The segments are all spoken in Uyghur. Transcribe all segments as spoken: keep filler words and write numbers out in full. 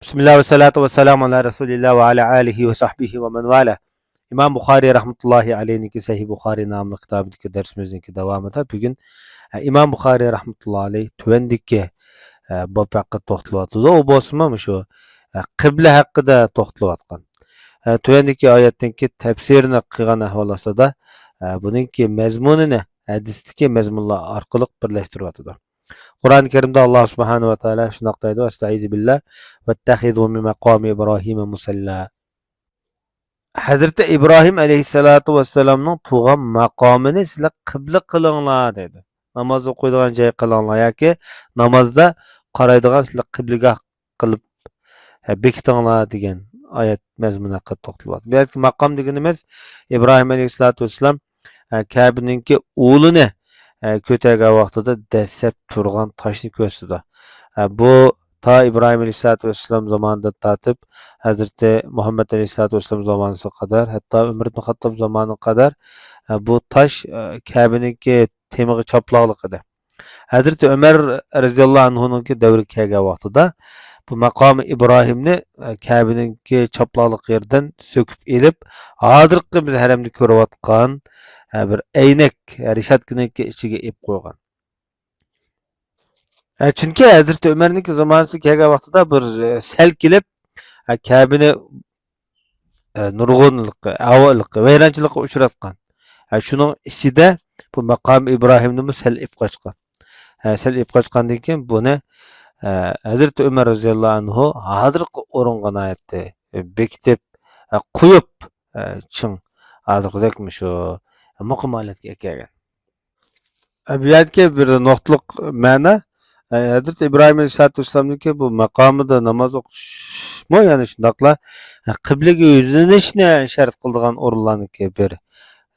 بىسمىللا ۋەسسالاتۇ ۋەسسالامۇ ئالا رەسۇلىللا ۋە ئالا ئالىھى ۋە سەھبىھى ۋە مەن ۋالا. ئىمام بۇخارىي رەھمەتۇللاھى ئەلەيھنىڭكى سەھىھ بۇخارىي ناملىق كىتابىدىكى دەرسىمىزنىڭكى داۋامىدا بۈگۈن، ئە، ئىمام بۇخارىي رەھمەتۇللاھى ئەلەيھ تۆۋەندىكى، ئە، باب ھەققىدە توختىلىۋاتىدۇ. ئۇ بولسىمۇ مۇشۇ، ئە، قىبلە ھەققىدە توختىلىۋاتقان. ئە، تۆۋەندىكى ئايەتنىڭكى تەپسىرىنى قىلغان ئەھۋال ئاستىدا، ئە، بۇنىڭكى مەزمۇنىنى ھەدىستىكى مەزمۇنلار ئارقىلىق بىرلەشتۈرۈۋاتىدۇ. قۇرئان كەرىمدە ئاللا سۇبھانەھۇ ۋە تائالا شۇنداق دەيدۇ، ئەستەئىزۇ بىللا، ۋەتتەخىزۇ مىن مەقامى ئىبراھىمە مۇسەللا. ھەزرىتى ئىبراھىم ئەلەيھىسسالاتۇ ۋەسسالامنىڭ تۇرغان ماقامىنى سىلەر قىبلە قىلىڭلار دەيدۇ. ناماز ئوقۇيدىغان جاي قىلىڭلار ياكى نامازدا قارايدىغان سىلەر قىبلىگاھ قىلىپ، ھە، بېكىتىڭلار دېگەن ئايەت مەزمۇنى ھەققىدە توختىلىۋاتىدۇ. بۇ يەردىكى ماقام دېگىنىمىز ئىبراھىم ئەلەيھىسسالاتۇ ۋەسسالام، ھە، كەبىنىڭكى ئۇلىنى، ھە، كۆتەرگەن ۋاقتىدا دەسسەپ تۇرغان تاشنى كۆرسىتىدۇ. ھە، بۇ تا ئىبراھىم ئەلەيھىسسالاتۇ ۋەسسالام زامانىدىن تارتىپ ھەزرىتى مۇھەممەد ئەلەيھىسسالاتۇ ۋەسسالام زامانىسىغا قەدەر، ھەتتا ئۆمەر ئىبن خەتتاب زامانىغا قەدەر، ھە، بۇ تاش، ھە، كەبىنىڭكى تېمىغا چاپلاقلىق ئىدى. ھەزرىتى ئۆمەر رەزىياللاھۇ ئەنھۇنىڭكى دەۋرىگە كەلگەن ۋاقتىدا بۇ ماقامى ئىبراھىمنى، ئە، كەبىنىڭكى چاپلاقلىق يېرىدىن سۆكۈپ ئېلىپ، ھازىرقى بىز ھەرەمدە كۆرۈۋاتقان، ئە، بىر ئەينەك، ئە، رېشاتكىنىڭكى ئىچىگە ئېلىپ قويغان. ئە، چۈنكى ھەزرىتى ئۆمەرنىڭكى زامانىسىغا كەلگەن ۋاقتىدا بىر، ئە، سەل كېلىپ، ئە، كەبىنى ئە، نۇرغۇنلۇقى، ئاۋۇلۇقى، ۋەيرانچىلىققا ئۇچراتقان. ئە، شۇنىڭ ئىچىدە بۇ ماقام ئىبراھىمنىمۇ سەل ئېلىپ قاچقان. ئە، سەل ئېلىپ قاچقاندىن كېيىن بۇنى، ئە، ھەزرىتى ئۆمەر رەزىياللاھۇ ئەنھۇ ھازىرقى ئورۇنغا ناھايىتى، ئە، بېكىتىپ، ئە، قويۇپ، ئە، چىڭ ھازىرقىدەك مۇشۇ مۇقىم ھالەتكە ئەكەلگەن. ئە، بۇ يەردىكى بىر نۇقتىلىق مەنە، ئە، ھەزرىتى ئىبراھىم ئەلەيھىسسالاتۇ ۋەسسالامنىڭكى بۇ ماقامىدا ناماز ئوقۇشمۇ يەنە شۇنداقلا، ئە، قىبلىگە يۈزلىنىشنى شەرت قىلىدىغان ئورۇنلارنىڭكى بىرى.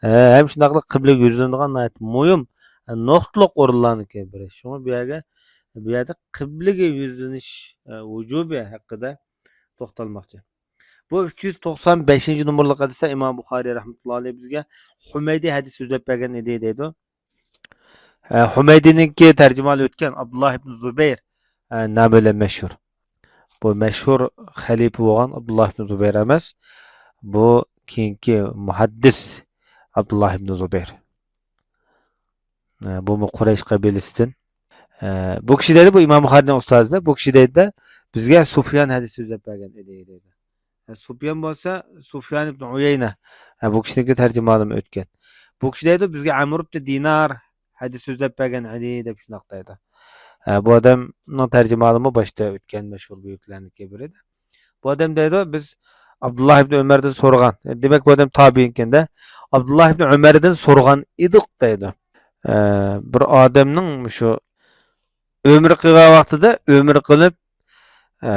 ئە، ھەم شۇنداقلا قىبلىگە يۈزلىنىدىغان ناھايىتى مۇھىم، ئە، نۇقتىلىق ئورۇنلارنىڭكى بىرى. شۇڭا بۇ يەرگە، بۇ يەردە قىبلىگە يۈزلىنىش، ئە، ۋۇجۇبى ھەققىدە توختالماقچى. بۇ ئۈچ يۈز توقسان بەشىنچى نومۇرلۇق ھەدىستە ئىمام بۇخارىي رەھمەتۇللاھى ئەلەيھ بىزگە ھۇمەيدى ھەدىس سۆزلەپ بەرگەن ئىدى دەيدۇ. ھە، ھۇمەيدىنىڭكى تەرجىمىھالى ئۆتكەن ئابدۇللا ئىبن زۇبەير، ھە، نامى بىلەن مەشھۇر. بۇ مەشھۇر خەلىپە بولغان ئابدۇللا ئىبن زۇبەير ئەمەس. بۇ كېيىنكى مۇھەددىس ئابدۇللا ئىبن زۇبەير. ئە، بۇمۇ قۇرەيش قەبىلىسىدىن. ئە، بۇ كىشى دەيدۇ، بۇ ئىمام بۇخارىنىڭ ئۇستازى، بۇ كىشى دەيدۇ، بىزگە سۇفيان ھەدىس سۆزلەپ بەرگەن ئىدى دەيدۇ. ئە، سۇفيان بولسا سۇفيان ئىبن ئۇيەينە. ئە، بۇ كىشىنىڭكى تەرجىمىھالىمۇ ئۆتكەن. بۇ كىشى دەيدۇ، بىزگە ئەمر ئىبن دىنار ھەدىس سۆزلەپ بەرگەن ئىدى دەپ شۇنداق دەيدۇ. ئە، بۇ ئادەمنىڭ تەرجىمىھالىمۇ باشتا ئۆتكەن مەشھۇر بۈيۈكلەرنىڭكى بىرى. بۇ ئادەم دەيدۇ، بىز ئابدۇللا ئىبن ئۆمەردىن سورىغان. دېمەك، بۇ ئادەم تابىئىنكەن-دە. ئابدۇللا ئىبن ئۆمەردىن سورىغان ئىدۇق دەيدۇ. ئە، بىر ئادەمنىڭ مۇشۇ ئۆمرە قىلغان ۋاقتىدا ئۆمرە قىلىپ، ئە،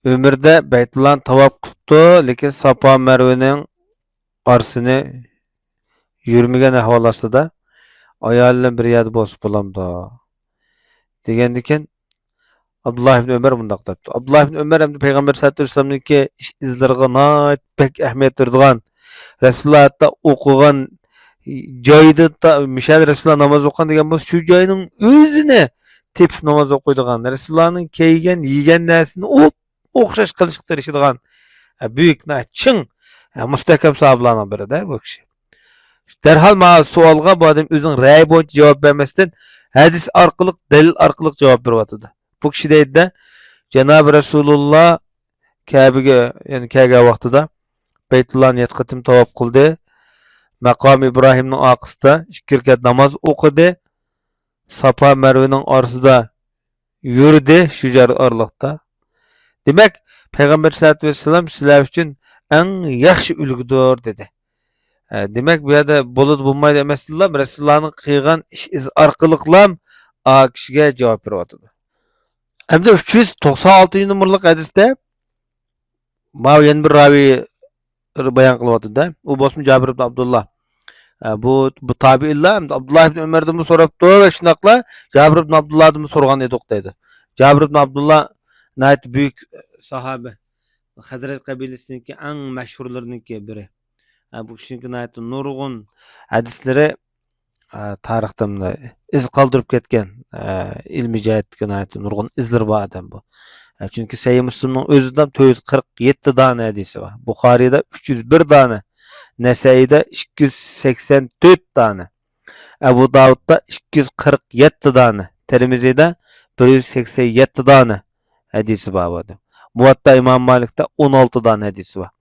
ئۆمرىدە بەيتۇللانى تاۋاپ قىپتۇ، لېكىن ساپا مەرۋىنىڭ ئارىسىنى يۈرمىگەن ئەھۋال ئاستىدا ئايالى بىلەن بىر يەردە بولسا بولامدۇ؟ دېگەندىكىن، ئابدۇللا ئىبن ئۆمەر مۇنداق دەپتۇ. ئابدۇللا ئىبن ئۆمەر ھەمدە پەيغەمبەر سەللەللاھۇ ئەلەيھى ۋەسەللەمنىڭكى ئىش ئىزلىرىغا ناھايىتى بەك ئەھمىيەت بېرىدىغان، رەسۇلۇللا ھەتتا ئوقۇغان جايدا، مۇشۇ يەردە رەسۇلۇللا ناماز ئوقۇغان دېگەن بولسا، شۇ جاينىڭ ئۆزىنى تېپىپ ناماز ئوقۇيدىغان، رەسۇلۇللانىڭ كىيگەن، يېگەن نەرسىنى ئوپ-، ئوخشاش قىلىشقا تىرىشىدىغان، ھە، بۈيۈك، ناھايىتى چىڭ، ھە، مۇستەھكەم ساھابىلارنىڭ بىرى-دە بۇ كىشى. دەرھال ماۋۇ سوئالغا بۇ ئادەم ئۆزىنىڭ رەيى بويىچە جاۋاب بەرمەستىن، ھەدىس ئارقىلىق، دەلىل ئارقىلىق جاۋاب بېرىۋاتىدۇ. بۇ كىشى دەيدۇ-دە، جانابى رەسۇلۇللا كەبىگە، يەنى كەلگەن ۋاقتىدا بەيتۇللانى يەتتە قېتىم تاۋاپ قىلدى. مەقامى ئىبراھىمنىڭ ئارقىسىدا ئىككى رەكەت ناماز ئوقۇدى. ساپا مەرۋىنىڭ ئارىسىدا يۈردى، شۇ جار ئارىلىقتا. دېمەك، پەيغەمبەر سەللەللاھۇ ئەلەيھى ۋەسەللەم سىلەر ئۈچۈن ئەڭ ياخشى ئۈلگىدۇر، دېدى. ئە، دېمەك، بۇ يەردە بولىدۇ، بولمايدۇ ئەمەستىنلا، رەسۇلۇللانىڭ قىلغان ئىش ئىزى ئارقىلىقلا ئا كىشىگە جاۋاب بېرىۋاتىدۇ. ئەمدى ئۈچ يۈز توقسان ئالتىنچى نومۇرلۇق ھەدىستە ماۋۇ يەنە بىر راۋىي بايان قىلىۋاتىدۇ-دە. ئۇ بولسىمۇ جابىر ئىبن ئابدۇللا. ئە، بۇ، بۇ تابىئىنلار ئابدۇللا ئىبن ئۆمەردىنمۇ سوراپتۇ ۋە شۇنداقلا جابىر ئىبن ئابدۇللادىنمۇ سورىغان ئىدۇق دەيدۇ. جابىر ئىبن ئابدۇللا ناھايىتى بۈيۈك ساھابە. خەزرەج قەبىلىسىنىڭكى ئەڭ مەشھۇرلىرىنىڭكى بىرى. ئە، بۇ كىشىنىڭكى ناھايىتى نۇرغۇن ھەدىسلىرى، ئە، تارىختا مۇنداق ئىز قالدۇرۇپ كەتكەن، ئە، ئىلمىي جەھەتتىكى ناھايىتى نۇرغۇن ئىزلىرى بار ئادەم بۇ. چۈنكى سەھىھ مۇسلىمنىڭ ئۆزىدە تۆت يۈز قىرىق يەتتە دانە ھەدىسى بار. بۇخارىيدا ئۈچ يۈز بىر دانە، نەسەئىيدا ئىككى يۈز سەكسەن تۆت دانە، ئەبۇ داۋۇدتا ئىككى يۈز قىرىق يەتتە دانە، تىرمىزىدە بىر يۈز سەكسەن يەتتە دانە ھەدىسى بار بۇ ئادەم. مۇۋەتتا ئىمام مالىكتا ئون ئالتە دانە ھەدىسى بار.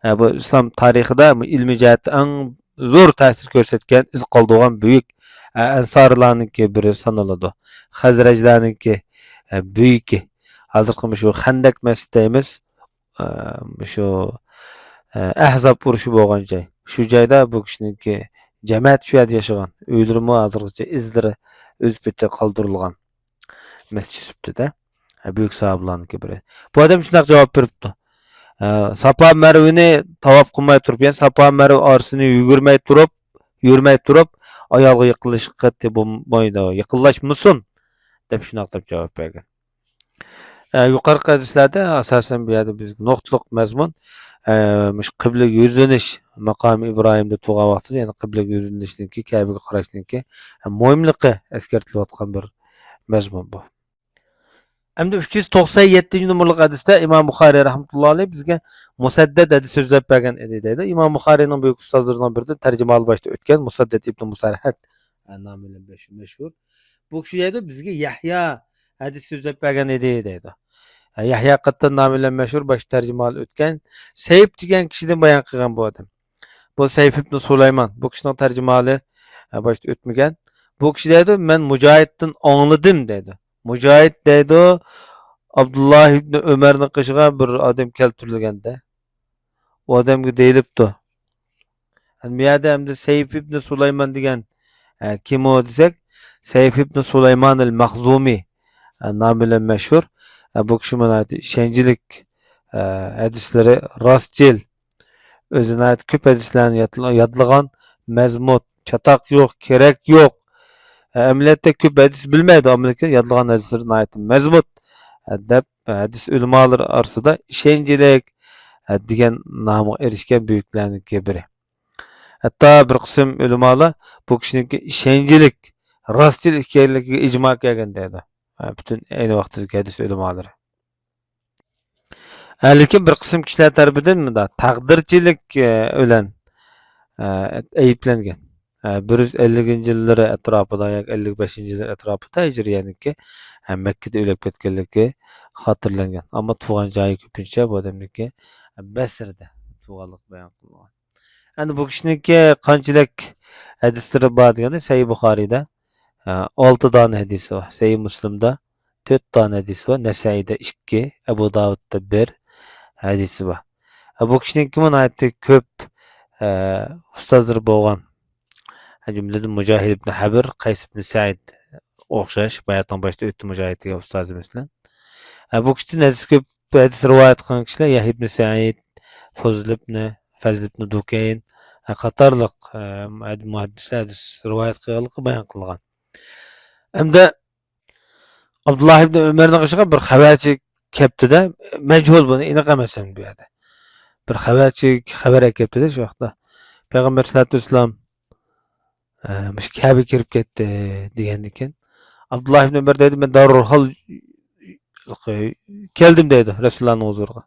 ھە، بۇ ئىسلام تارىخىدا بۇ ئىلمىي جەھەتتە ئەڭ زور تەسىر كۆرسەتكەن، ئىز قالدۇرغان بۈيۈك، ھە، ئەنسارلارنىڭكى بىرى سانىلىدۇ. خەزرەجلەرنىڭكى، ھە، بۈيۈكى. ھازىرقى مۇشۇ خەندەك مەسچىت دەيمىز. ئە، مۇشۇ، ئە، ئەھزاب ئۇرۇشى بولغان جاي. شۇ جايدا بۇ كىشىنىڭكى جەمەت شۇ يەردە ياشىغان. ئۆيلىرىمۇ ھازىرغىچە ئىزلىرى ئۆز پېتى قالدۇرۇلغان مەسچىت سۈپىتىدە. ھە، بۈيۈك ساھابىلارنىڭكى بىرى. بۇ ئادەم شۇنداق جاۋاب بېرىپتۇ. ئە، ساپا مەرۋىنى تاۋاپ قىلماي تۇرۇپ، يەنى ساپا مەرۋە ئارىسىنى يۈگۈرمەي تۇرۇپ، يۈرمەي تۇرۇپ، ئايالغا يېقىنلىشىش قەتئىي بولمايدۇ، يېقىنلاشمىسۇن، دەپ شۇنداق دەپ جاۋاب بەرگەن. ئە، يۇقىرىقى ھەدىسلەردە ئاساسەن بۇ يەردە بىزگە نۇقتىلىق مەزمۇن، ئە، مۇشۇ قىبلىگە يۈزلىنىش، ماقامى ئىبراھىمدا تۇرغان ۋاقتىدا، يەنى قىبلىگە يۈزلىنىشنىڭكى، كەبىگە قاراشنىڭكى، ئە، مۇھىملىقى ئەسكەرتىلىۋاتقان بىر مەزمۇن بۇ. ئەمدى ئۈچ يۈز توقسان يەتتىنچى نومۇرلۇق ھەدىستە ئىمام بۇخارىي رەھمەتۇللا ئەلەيھ بىزگە مۇسەددەد ھەدىس سۆزلەپ بەرگەن ئىدى دەيدۇ. ئىمام بۇخارىينىڭ بۈيۈك ئۇستازلىرىنىڭ بىرىدىن تەرجىمىھالى باشتا ئۆتكەن مۇسەددەد ئىبنى مۇسەرھەد، ئە، نامى بىلەن مەشھۇر. بۇ كىشى دەيدۇ، بىزگە يەھيا ھەدىس سۆزلەپ بەرگەن ئىدى دەيدۇ. ھە، يەھيا قەتتان نامى بىلەن مەشھۇر، باشتا تەرجىمىھالى ئۆتكەن. سەيپ دېگەن كىشىدىن بايان قىلغان بۇ ئادەم. بۇ سەيف ئىبنى سۇلايمان. بۇ كىشىنىڭ تەرجىمىھالى، ھە، باشتا ئۆتمىگەن. بۇ كىشى دەيدۇ، مەن مۇجاھىدتىن ئاڭلىدىم دەيدۇ. مۇجاھىد دەيدۇ، ئابدۇللا ئىبنى ئۆمەرنىڭ قېشىغا بىر ئادەم كەلتۈرۈلگەندە، ئۇ ئادەمگە دېيىلىپتۇ. بۇ يەردە ئەمدى سەيف ئىبنى سۇلايمان دېگەن، ئە، كىم ئۇ دېسەك، سەيف ئىبنى سۇلايمان ئەل مەخزۇمى، ئە، نامى بىلەن مەشھۇر. ئە، بۇ كىشى ناھايىتى ئىشەنچلىك، ئە، ھەدىسلىرى راستچىل. ئۆزى ناھايىتى كۆپ ھەدىسلەرنى يادلا-، يادلىغان، مەزمۇت، چاتاق يوق، كېرەك يوق. ئە، ئەمەلىيەتتە كۆپ ھەدىس بىلمەيدۇ، ئەمما لېكىن يادلىغان ھەدىسلىرى ناھايىتى مەزمۇت، ئە، دەپ، ھەدىس ئۆلىمالىرى ئارىسىدا ئىشەنچلىك، ئە، دېگەن نامغا ئېرىشكەن بۈيۈكلەرنىڭكى بىرى. ھەتتا بىر قىسىم ئۆلىمالار بۇ كىشىنىڭكى ئىشەنچلىك، راستچىل ئىكەنلىكىگە ئىجما كەلگەن دەيدۇ. ھە، پۈتۈن ئەينى ۋاقىتتىكى ھەدىس ئۆلىمالىرى. ھە، لېكىن بىر قىسىم كىشىلەر تەرىپىدىن مۇنداق تەقدىرچىلىك، ئە، بىلەن، ئە، ئەيىبلەنگەن. ئە، بىر يۈز ئەللىكىنچى يىللىرى ئەتراپىدا ياكى ئەللىك بەشىنچى يىللار ئەتراپىدا ھىجرىيەنىڭكى، ئە، مەككىدە ئۆلۈپ كەتكەنلىكى خاتىرىلەنگەن. ئەمما تۇغان جايى كۆپىنچە بۇ ئادەمنىڭكى، ئە، بەسرىدە تۇغانلىقى بايان قىلىنغان. ئەمدى بۇ كىشىنىڭكى قانچىلىك ھەدىسلىرى بار دېگەندە، سەھىھ بۇخارىيدا، ئە، ئالتە دانە ھەدىسى بار. سەھىھ مۇسلىمدا تۆت دانە ھەدىسى بار. نەسەئىيدە ئىككى، ئەبۇ داۋۇدتا بىر ھەدىسى بار. ئە، بۇ كىشىنىڭكىمۇ ناھايىتى كۆپ، ئە، ئۇستازلىرى بولغان. ئە، جۈملىدىن مۇجاھىد ئىبن ھەبىر، قەيس ئىبن سەئىد ئوخشاش. باياتىنىڭ باشتا ئۆتتى مۇجاھىد دېگەن ئۇستازىمىزدىن. ئە، بۇ كىشىدىن ھەدىس كۆپ بۇ ھەدىس رىۋايەت قىلغان كىشىلەر يەھيا ئىبنى سەئىد، فۇزل ئىبنى، فەزل ئىبنى دۇكەين، ھە، قاتارلىق، ھە، مۇھەددىسلەر ھەدىس رىۋايەت قىلغانلىقى بايان قىلغان. ئەمدى ئابدۇللا ئىبنى ئۆمەرنىڭ قېشىغا بىر خەۋەرچى كەپتۇ-دە، مەجھۇل، بۇنى ئېنىق ئەمەس ئەمدى بۇ يەردە. بىر خەۋەرچى خەۋەر ئەكەپتۇ-دە شۇ ۋاقىتتا. پەيغەمبەر سەللەللاھۇ ئەلەيھى ۋەسەللەم، ئە، مۇشۇ كەبە كىرىپ كەتتى دېگەندىكىن، ئابدۇللا ئىبنى ئۆمەر دەيدۇ، مەن دەرھال كەلدىم دەيدۇ رەسۇلۇللانىڭ ھۇزۇرىغا.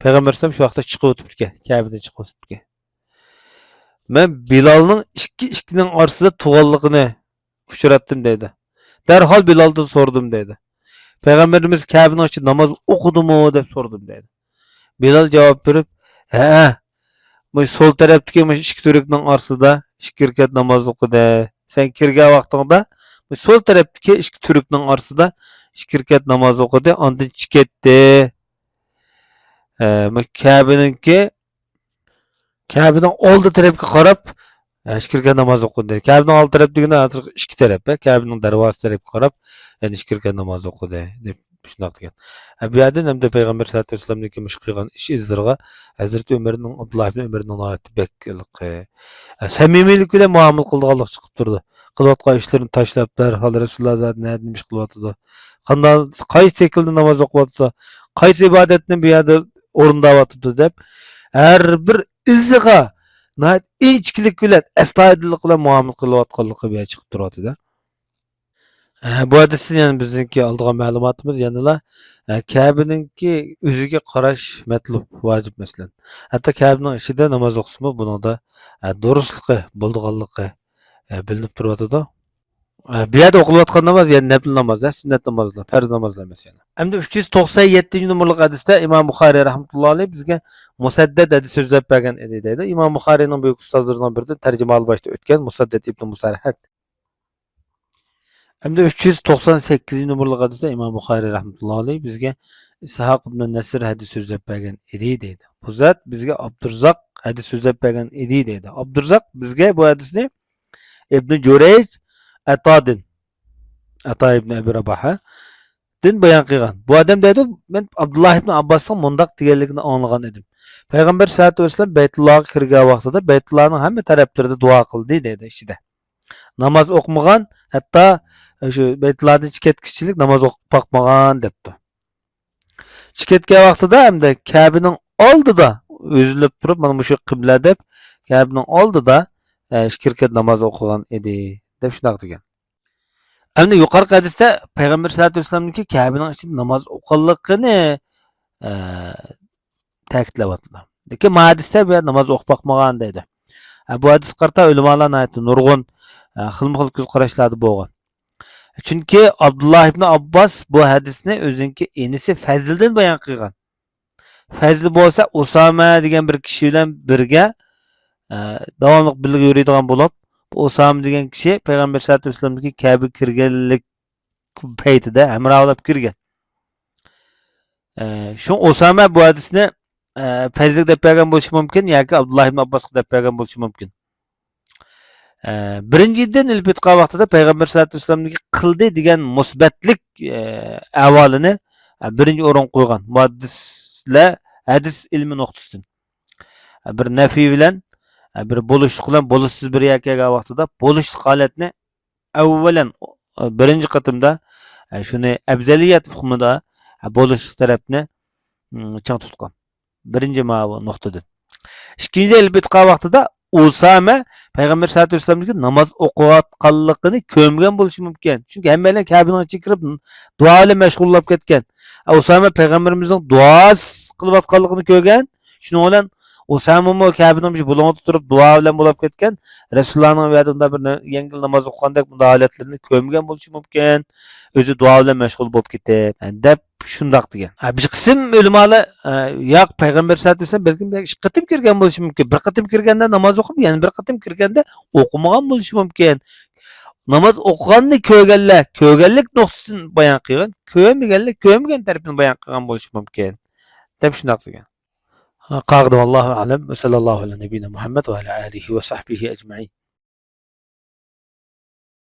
پەيغەمبەر ئەلەيھىسسالام شۇ ۋاقىتتا چىقىۋېتىپتىكەن، كەبىدىن چىقىۋېتىپتىكەن. مەن بىلالنىڭ ئىككى ئىككىنىڭ ئارىسىدا تۇغانلىقىنى ئۇچراتتىم دەيدۇ. دەرھال بىلالدىن سورىدىم دەيدۇ. پەيغەمبىرىمىز كەبىنىڭ ئىچىدە ناماز ئوقۇدىمۇ دەپ سورىدىم دەيدۇ. بىلال جاۋاب بېرىپ، ھەئە، مۇشۇ سول تەرەپتىكى مۇشۇ ئىككى تۈركنىڭ ئارىسىدا ئىككى رەكەت ناماز ئوقۇدى. سەن كىرگەن ۋاقتىڭدا مۇشۇ سول تەرەپتىكى ئىككى تۈركنىڭ ئارىسىدا ئىككى رەكەت ناماز ئوقۇدى، ئاندىن چىقىپ كەتتى. ئە، مۇشۇ كەبىنىڭكى كەبىنىڭ ئالدى تەرەپكە قاراپ، ئە، ئىككى رەكەت ناماز ئوقۇدى. كەبىنىڭ ئالدى تەرەپ دېگىنى ھازىر ئىككى تەرەپ، ئە، كەبىنىڭ دەرۋازىسى تەرەپكە قاراپ، يەنى ئىككى رەكەت ناماز ئوقۇدى، دەپ شۇنداق دېگەن. ئە، بۇ يەردىن ئەمدى پەيغەمبەر سەللەللاھۇ ئەلەيھى ۋەسەللەمنىڭكى مۇشۇ قىلغان ئىش ئىزلىرىغا ھەزرىتى ئۆمەرنىڭ، ئابدۇللا ئىبنى ئۆمەرنىڭ ناھايىتى بەك ھېلىقى، ئە، سەمىمىيلىك بىلەن مۇئامىلە قىلىدىغانلىقى چىقىپ تۇرىدۇ. قىلىۋاتقان ئىشلىرىنى تاشلاپ، دەرھال رەسۇلۇللا زادى نەدە نېمە ئىش قىلىۋاتىدۇ، قانداق، قايسى شەكىلدە ناماز ئوقۇۋاتىدۇ، قايسى ئىبادەتنى بۇ يەردە ئورۇنداۋاتىدۇ دەپ، ھەر بىر ئىزىغا ناھايىتى ئىنچىكىلىك بىلەن، ئەستايىدىللىق بىلەن مۇئامىلە قىلىۋاتقانلىقى بۇ يەردە چىقىپ تۇرۇۋاتىدۇ. ھە، بۇ ھەدىستىن يەنە بىزنىڭكى ئالىدىغان مەلۇماتىمىز يەنىلا، ھە، كەبىنىڭكى ئۆزىگە قاراش مەتلۇب، ۋاجىپ مەسىلەن. ھەتتا كەبىنىڭ ئىچىدە ناماز ئوقۇسىمۇ بۇنىڭدا، ھە، دۇرۇسلۇقى بولىدىغانلىقى، ھە، بىلىنىپ تۇرۇۋاتىدۇ. ھە، بۇ يەردە ئوقۇلۇۋاتقان ناماز يەنى نەپلى ناماز، ھە، سۈننەت نامازلار، پەرز نامازلار ئەمەس يەنى. ئەمدى ئۈچ يۈز توقسان يەتتىنچى نومۇرلۇق ھەدىستە ئىمام بۇخارىي رەھمەتۇللاھى ئەلەيھ بىزگە مۇسەددەد ھەدىس سۆزلەپ بەرگەن ئىدى دەيدۇ. ئىمام بۇخارىينىڭ بۈيۈك ئۇستازلىرىنىڭ بىرىدىن تەرجىمىھالى باشتا ئۆتكەن مۇسەددەد ئىبنى مۇسەرھەد. ئەمدى ئۈچ يۈز توقسان سەككىزىنچى نومۇرلۇق ھەدىستە ئىمام بۇخارىي رەھمەتۇللاھى ئەلەيھ بىزگە ئىسھاق ئىبنى نەسر ھەدىس سۆزلەپ بەرگەن ئىدى دەيدۇ. بۇ زات بىزگە ئابدۇرزاق ھەدىس سۆزلەپ بەرگەن ئىدى دەيدۇ. ئابدۇرزاق بىزگە بۇ ھەدىسنى ئىبنى جۇرەيج ئەتادىن، ئەتا ئىبنى ئەبى راباھادىن بايان قىلغان. بۇ ئادەم دەيدۇ، مەن ئابدۇللا ئىبنى ئابباسنىڭ مۇنداق دېگەنلىكىنى ئاڭلىغان ئىدىم. پەيغەمبەر سەللەللاھۇ ئەلەيھى ۋەسەللەم بەيتۇللاغا كىرگەن ۋاقتىدا بەيتۇللانىڭ ھەممە تەرەپلىرىدە دۇئا قىلدى دەيدۇ ئىچىدە. ناماز ئوقۇمىغان، ھەتتا شۇ بەيتۇللادىن چىقىپ كەتكۈچىلىك ناماز ئوقۇپ باقمىغان دەپتۇ. چىقىپ كەتكەن ۋاقتىدا ھەمدە كەبىنىڭ ئالدىدا يۈزلىنىپ تۇرۇپ، مانا مۇشۇ قىبلە دەپ، كەبىنىڭ ئالدىدا، ئە، ئىككى رەكەت ناماز ئوقۇغان ئىدى، دەپ شۇنداق دېگەن. ئەمدى يۇقىرىقى ھەدىستە پەيغەمبەر سەللەللاھۇ ئەلەيھى ۋەسەللەمنىڭكى كەبىنىڭ ئىچىدە ناماز ئوقۇغانلىقىنى، ئە، تەكىتلەۋاتىدۇ. لېكىن ما ھەدىستە بۇ يەردە ناماز ئوقۇپ باقمىغان دەيدۇ. ئە، بۇ ھەدىسكە قارىتا ئۆلىمالار ناھايىتى نۇرغۇن، ئە، خىلمۇ خىل كۆز قاراشلاردا بولغان. چۈنكى ئابدۇللا ئىبنى ئابباس بۇ ھەدىسنى ئۆزىنىڭكى ئىنىسى فەزلىدىن بايان قىلغان. فەزلى بولسا ئۇسامە دېگەن بىر كىشى بىلەن بىرگە، ئە، داۋاملىق بىللە يۈرىدىغان بولۇپ، بۇ ئۇسامە دېگەن كىشى پەيغەمبەر سەللەللاھۇ ئەلەيھى ۋەسەللەمدىكى كەبە كىرگەنلىك پەيتىدە ھەمراھ بولۇپ كىرگەن. ئە، شۇڭا ئۇسامە بۇ ھەدىسنى، ئە، پەزلىگە دەپ بەرگەن بولۇشى مۇمكىن ياكى ئابدۇللا ئىبنى ئابباسقا دەپ بەرگەن بولۇشى مۇمكىن. ئە، بىرىنچىدىن، ئېلىپ ئېيتقان ۋاقتىدا پەيغەمبەر سەللەللاھۇ ئەلەيھى ۋەسەللەمنىڭكى قىلدى دېگەن مۇسبەتلىك، ئە، ئەھۋالىنى، ئە، بىرىنچى ئورۇنغا قويغان مۇھەددىسلەر ھەدىس ئىلمى نۇقتىسىدىن. ئە، بىر نەفى بىلەن، ئە، بىر بولۇشلۇق بىلەن بولۇشسىز بىر يەرگە كەلگەن ۋاقتىدا بولۇشلۇق ھالەتنى ئەۋۋەلەن، ئە، بىرىنچى قېتىمدا، ئە، شۇنى ئەپزەلىيەت ئۇقۇمىدا، ئە، بولۇشلۇق تەرەپنى، ئىم، چىڭ تۇتقان. بىرىنچى ماۋۇ نۇقتىدىن. ئىككىنچى، ئېلىپ ئېيتقان ۋاقتىدا ئۇسامە پەيغەمبەر سەللەللاھۇ ئەلەيھى ۋەسەللەمنىڭكى ناماز ئوقۇۋاتقانلىقىنى كۆرمىگەن بولۇشى مۇمكىن. چۈنكى ھەممەيلەن كەبىنىڭ ئىچىگە كىرىپ دۇئا بىلەن مەشغۇللىنىپ كەتكەن. ئۇسامە پەيغەمبىرىمىزنىڭ دۇئاسى قىلىۋاتقانلىقىنى كۆرگەن. شۇنىڭ بىلەن ئۇسامىمۇ كەبىنىڭ بۇلۇڭىدا تۇرۇپ دۇئا بىلەن بولۇپ كەتكەن. رەسۇلۇللانىڭ بۇ يەردە بۇنداق بىر يەڭگىل ناماز ئوقۇغاندەك بۇنداق ھالەتلىرىنى كۆرمىگەن بولۇشى مۇمكىن. ئۆزى دۇئا بىلەن مەشغۇل بولۇپ كېتىپ، دەپ شۇنداق دېگەن. ھە، بىر قىسىم ئۆلىمالار، ئە، ياق، پەيغەمبەر سەللەللاھۇ ئەلەيھى ۋەسەللەم بەلكىم ئىككى قېتىم كىرگەن بولۇشى مۇمكىن. بىر قېتىم كىرگەندە ناماز ئوقۇپ، يەنە بىر قېتىم كىرگەندە ئوقۇمىغان بولۇشى مۇمكىن. ناماز ئوقۇغاننى كۆرگەنلەر كۆرگەنلىك نۇقتىسىدىن بايان قىلغان، كۆرمىگەنلەر كۆرمىگەن تەرىپىدىن بايان قىلغان بولۇشى مۇمكىن، دەپ شۇنداق دېگەن. قالغىنى ۋاللاھۇ ئەلەم. ۋە سەللەللاھۇ ئەلە نەبىييىنا مۇھەممەد ۋە ئەلە ئالىھى ۋە سەھبىھى ئەجمەئىن.